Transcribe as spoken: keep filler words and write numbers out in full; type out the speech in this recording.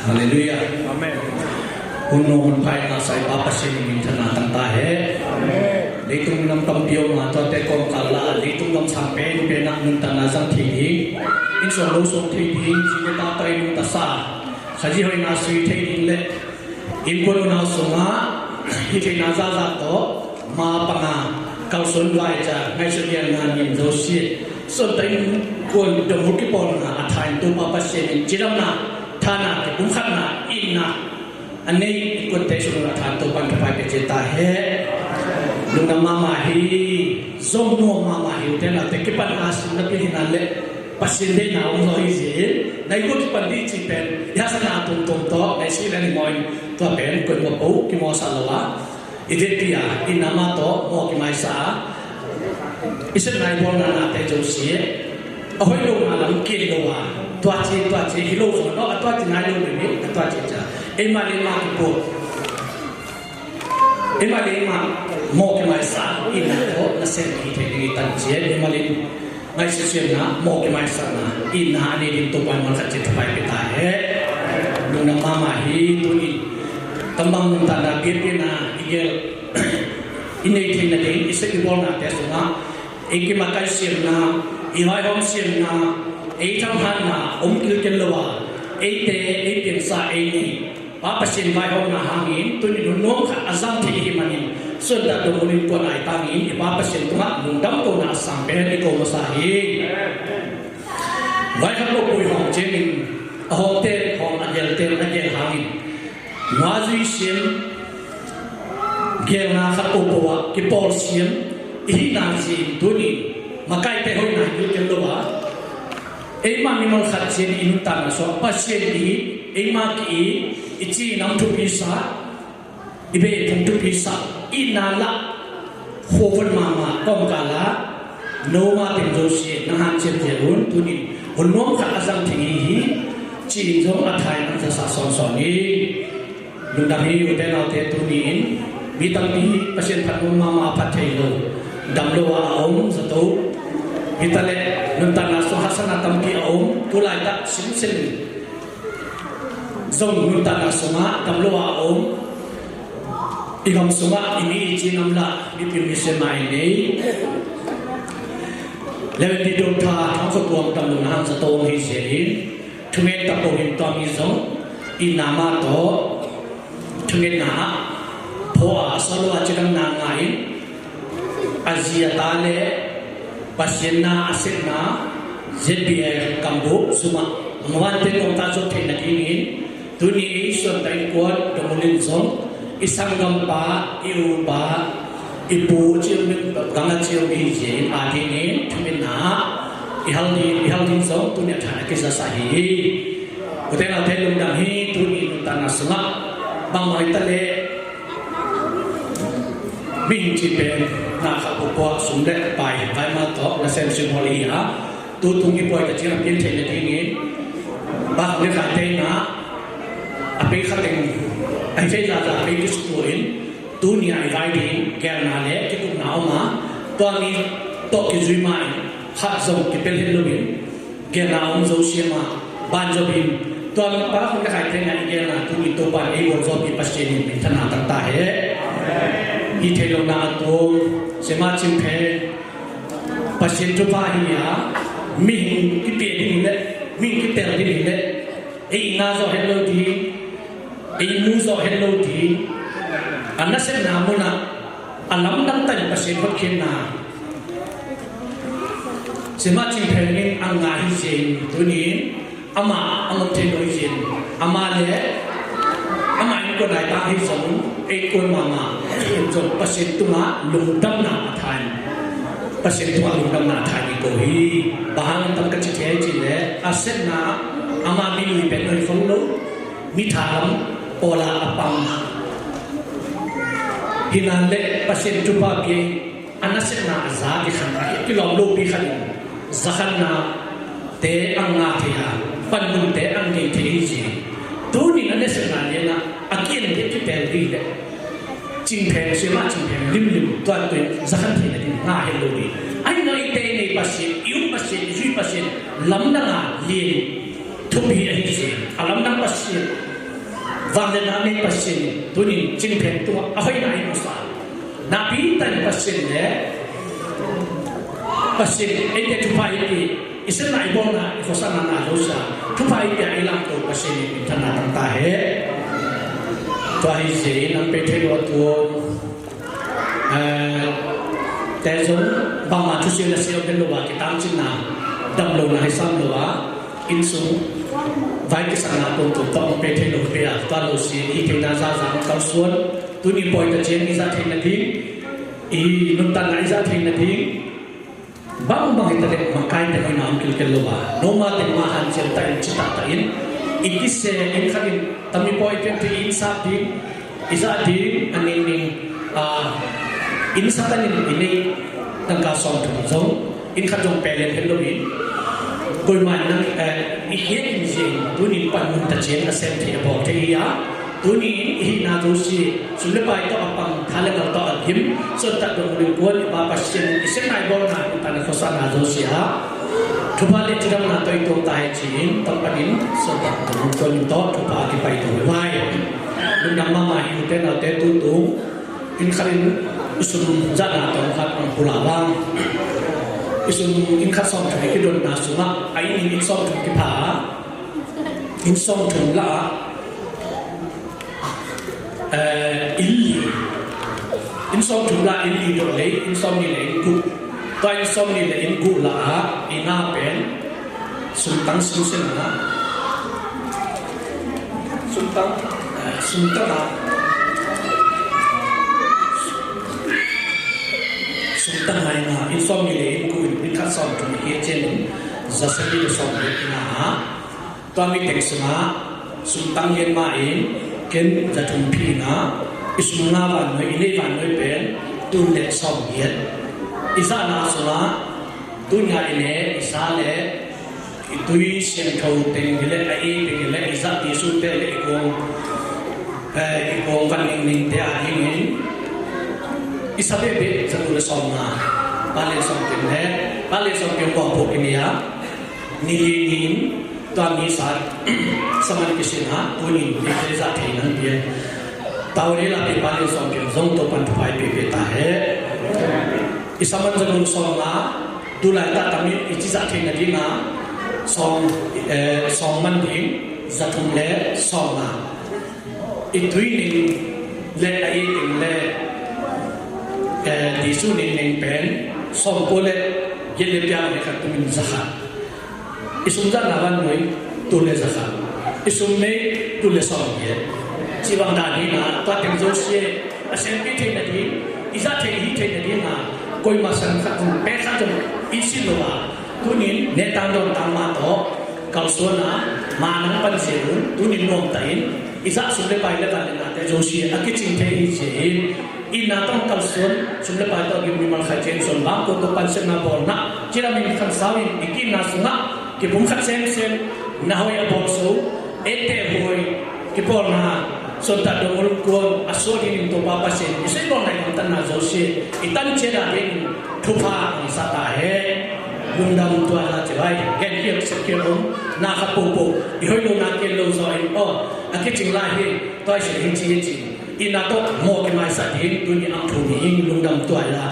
Halleluiah. Amen. Hun nuam hun pha i ngahsa i Pa Pasian in minthanna tang ta hen. Amen. Leitung minam tampi om a, tuate kawmkal ah leitung gam sang penpen ah nuntakna zang thei ding, inn suan lo suak thei ding, zi le ta tawh i nungta sa, Khazih hoihna sui thei ding le innkuan unau sungah hih theihna zahzah tawh ma panga kalsuan vaica ngaihsut lianna nim zosia, suan tawh innkuan dong uh kipawlna a thain Topa Pasian in cidamna thana kipumkhatna itna a nei innkuante sung a than Topa in thupha pia ci ta hen. Lungdam mahmah hi. Zong nuam mahmah hi. Ute naute, kipan a sim na pil hi na le Pasian deihna om zaw hi zin, na i gua kipan dih cih pen i haksatna tuamtuam tawh na i sih le ni mawh in, tua pen koimawh po kimawhsak lo a, i vekpi a itna mah tawh mawh kimaisak a, i sepna i bawlna nate zosia a hoih lohna lam kiat lo a, tua ci tua ci hi lo zong a, tua ci nai lo ni, a tua ci ca, eimah le eimah kipuak, eimah le eimah mawh kimaisak itna tawh nasem hi thei ding i tan ciat, eimah le ngaihsut siamna, mawh kimaisakna itna a nei ding Topa in man khat ciat thupha pia ta hen. Lungdam mahmah hi. Tuni tambang nuntakna biakpiakna i gel, i nei theihna ding i sep i bawlnate sungah ei kimakaih siamna, i vaihawm siamna, ei thamhatna om kilkel lo a, eite ei piangsa ei nei Pa Pasian vaihawmna hangin tuni hun nuam khat a zang thei i hih manin, suantak dong hun in kuan ai tangin i Pa Pasian tungah lungdam kohna a sang pen i ko masa hi. Vaikhak lo pui hawm ciangin a hawmte hawm, a gelte a gel hangin nuazui siam gelna khat popo ah kipawl siam i hihna zin tunin makaite hoihna kilkel lo a, eimah mimal khat cian i nuntakna sungah Pasian i eimah ki i, i ci nam thupi sa, i beh phung thupi sa, i na lah khuavon mahmah kawmkal ah no mah teng zosia na hanciam zia hun tunin hun nuam khat a zang thei hi hi. Ci-in zong a thain an zasa sawnsawn hi. Lungdam hi ute naute, tuni-in mi tampi Pasian phat nuam mahmah a phat thei lo, dam lo a a om zato, hi ta leh nuntakna sung haksatna tampi a om, tu laitak simsim zong nuntakna sungah dam lo a a om. I gam sungah i mi i ci nam lah mipil mi sem a i nei. Leventi dong tha thang khuatuang dam lo na hang zato om hi zia in, thungen tak ko hin tua mi zong itna mah tawh thungetna ah phaw a, a sawt lo a cidamna ngah in, a zi a ta le Pasian na a sepna Z B A kambup sumah a mavante nuamta zot theih nadingin tuni ei suan ta innkuan dong uh in zong i sanggampa, i upa, i pu ci om, gang a ci om hi zia in a dingin thungetna ah i hal ding, i hal ding zong tuni a than a kizasa hi hi. Ute naute, lungdam hi. Tuni nuntakna sungah bangmah hi ta leh mihing cih pen na kha pukua sum le pai, pai mah tawh nasem sim hawl hi a, tu tung i pawi ta ciang a pian theih nadingin bang le kha teina a pei kha teng a hi thei zaza a pei kisukua in, tuni a i vai ding gelna le kikupna om a, tua mi tawh kizui mah in khat zong kipel het lo in, gelna om zo siam a, banzo in, tua mi pa hun ka khai thei na i gelna tuni Topa in ei gualzawhpih Pasian in minthanna tang ta hen. Hi theih lohna a tuam Sema Cing Phe Pasian thupha hi a, mihing kipiak ding hi leh, mihing kitel ding hi leh, ei i nga zawh het lo ding, ei mu zawh het lo ding, a nasepna munah a lamdang ta in Pasian hotkhiatna Sema Cing Phe in a ngah hi zia in, tuni in amah a ngom thei lo hi zia in, amah le amah innkuan ai ta hi zong, ei kuan mahmah in zong Pasian tungah lungdamna a tha in, Pasian tungah lungdamna a tha in i ko hi. Bang hang lam tam ka ci thei cih leh a sepna amah mi lui pen hoih khol lo, mi thalam pawla a pang hi na leh Pasian thupha pia in, a nasepna a za kikhan a kilawm lopi khat in zakhanna te a ngah thei a, panmunte a ngei thei hi ci. Tunin a nasepna lianah a kian te kipel dih leh Cing Phe, Sema Cing Phe limlim tua tui zakhan theihna ding ngah het lo dih. Ahi na i te nei Pasian, i um Pasian, i zui Pasian lamdang a lian thupi ahi ci. A lamdang Pasian Vangliatna nei Pasian in tuni in cingphen tungah a hoihna in hong sa. Nakpi takin Pasian le Pasian eite thupha i pia, i sepna i bawlna i khuasakna na zosia thupha i pia i lamto Pasian in minthanna tang ta hen. Tua hi zia in nang pe thei lo a tuang te zong bangmah thusia na sia om den lo a, kitangcinna, damlohna hi sam lo a, inn sung vai kisakna tuamtuam tawh hong pe thei lo hi pia, tua lo si i theihna zaza hong kalsuan. Tuni pawi ta ciang i zah theihna ding, i nuntakna i zah theihna ding, bangbang hi ta leh makaite hoihna hong kilkel lo a, noma teng mah hanciam ta in, ci taktak in, i kisel in khat in tami pawi pian thei in sap ding, i zah ding a ningning, a, inn Satan in i neih tangka sawmthum zong inn khat zong pelen het lo in, koimah in nang, eh, i hiat in zia in tuni in pan mun ta ciang a sem thei a bawl thei hi a, tuni in i hihna zosia sum le pai tawh a pang, tha le ngal tawh a gim, suantak dong ling kuan i Pa Pasian in i sepna i bawlna i pan a khuasakna zosia thupha le cidamna tawh i tuang ta hi ci-in, tawh panin suantak dong ling kuan in tawh thupha a kipai to hi vai. Lungdam mahmah hi. Ute naute, tutung inn khat in i sum zahna tawh khat hong pulak vang. I sum inn khat sawmthum i kidonna sungah a inn in inn sawmthum kipha a, inn sawmthum lah a, eh, inn li, inn sawmthum lah inn li dawh lei, inn sawmnih le inn guk. Tua inn sawmnih le inn guk lah a i na pen sumtang singsen a, sumtang, eh, sumtang a, sumtang a i na, inn sawmnih le inn guk in inn khat sawmthum i kician in za sagih le sawmnih i na a. Tua mi teng sungah sumtang lian mah in ken za thum phi na, i sum nga vannuai, i neih vannuai pen tul le sawmgiat. I zahna sungah tuni a i ne i sa le i tui siangtho teng hi le a ei teng hi le i zah ti sute le i kuang, eh, i kuang van ningningte a dingin i sa bebe za tul le sawmnga. Pa Lian Sawm Kiang le Pa Lian Sawm Kiang kuang phuak i ni a, ni li ni in tua mi sa, saman kisin a, tuni in i te zah thei nang pia. Tau ni la pi Pa Lian Sawm Kiang zong Topan thupha i pia pia ta hen. I saman za tul le sawmnga, tu laitak tami i ci zah theihna ding a, sawm, eh, sawm man ding, za thum le sawmnga. I tui ning le a ei ning le, eh, ti su ning ning pen sawmkua le giat le piang le khat tumin za khat. I sum zahna vannuai tul le za khat. I sum nei tul le sawmgiat. Ci bang dan hi na, tua teng zosia a siangpi theihna ding, i zah thei i hih theihna ding a, koimah san khat zong, pek khat zong i sin lo a, tuni in neh tang dawn tang mah tawh kalsuan a, ma nang pan zia un, tuni in nuam ta in, i zah sum le pai le van le nate zosia a kicing thei hi zia in, i na tawh kalsuan, sum le pai tawh gim mimal khai ciang suan bang ko tawh pan sepna bawlna, ci lam in khan sau in i kihna sungah kipum khat semsem, na hoih a bawl so, eite huai, kipawlna, suantak dong ul kuan a suak dingin Topa Pasian i sui bawlna i gamtatna zosia i tan ciat a dingin thupha hong sa ta hen. Lungdam tua la ci vai. Gen kiak sep kiak om, na khat popo i hoih lo na kian lo zaw in, aw, a kicing lai hi, tua i sia hi ci hi ci. I na tawh mawh kimaisak ding tuni ang thu ni in lungdam tua la.